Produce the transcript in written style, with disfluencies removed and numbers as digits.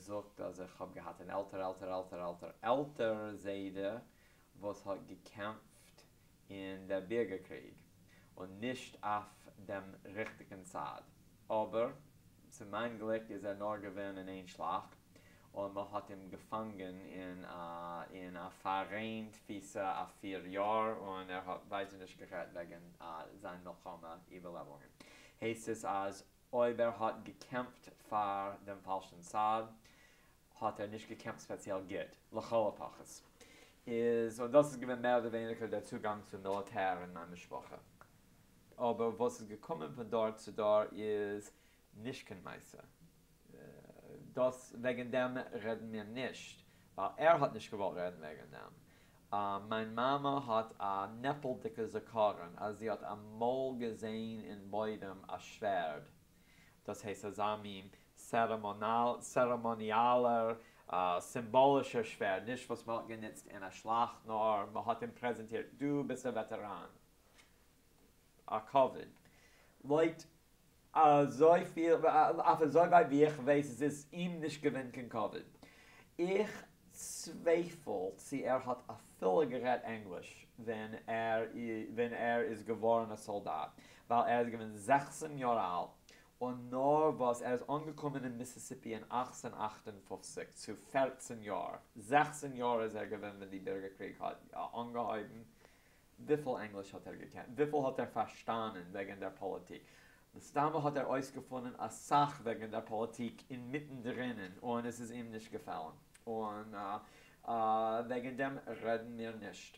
זאגט אז איך האב געהאט אן עלטער עלטער עלטער עלטער עלטער זיידע וואס האט געקעמפט אין דער בירגער קריג, און נישט אויף דעם ריכטיגן צד. אבער צו מיין גליק איז ער נאר געווען אין איין שלאכט, און מען האט אים געפאנגען אין א אין א פאראיין תפיסה אויף 4 יאר, און ער האט ווייטער נישט גערעדט וועגן זיין מלחמה איבערלעבונגען. הייסט עס אז אויב ער האט געקעמפט פאר דעם פאלשן צד, האט ער נישט געקעמפט ספעציעל גוט, לכל הפחות. איז, און דאס איז געווען מער אדער ווייניגער דער צוגאנג צום מיליטער אין מיין משפחה. אבער וואס איז געקומען פון דור צו דור איז נישט קיין מעשה. דאס וועגן דעם רעדן מיר נישט, ווייל ער האט נישט געוואלט רעדן וועגן דעם. מיין מאמע האט א נעפלדיגע זכרון אז זי האט אמאל געזען אין בוידעם א שווערד. דאס הייסט אזא מין צערעמאניאלער, סימבאלישער שווערד, נישט וואס מען האט גענוצט אין א שלאכט, נאר מען האט אים פרעזענטירט, דו ביסט א וועטעראן. א כבוד. לויט אזויפיל, אויף אזוי ווייט ווי איך ווייס איז עס אים נישט געווען קיין כבוד. איך צווייפל צו ער האט אפילו גערעדט ענגליש ווען ער איז געווארן א סאלדאט, ווייל ער איז געווען 16 יאר אלט, און נאר וואס ער איז אנגעקומען אין מיסיסיפי אין 1858 צו 14 יאר, 16 יאר איז ער געווען ווען די בירגער קריג האט אנגעהויבן. וויפיל ענגליש האט ער געקענט? וויפיל האט ער פארשטאנען וועגן דער פאליטיק? מסתמא האט ער אויסגעפונען אסאך וועגן דער פאליטיק אינמיטן דרינען, און עס איז אים נישט געפעלן. און וועגן דעם רעדן מיר נישט.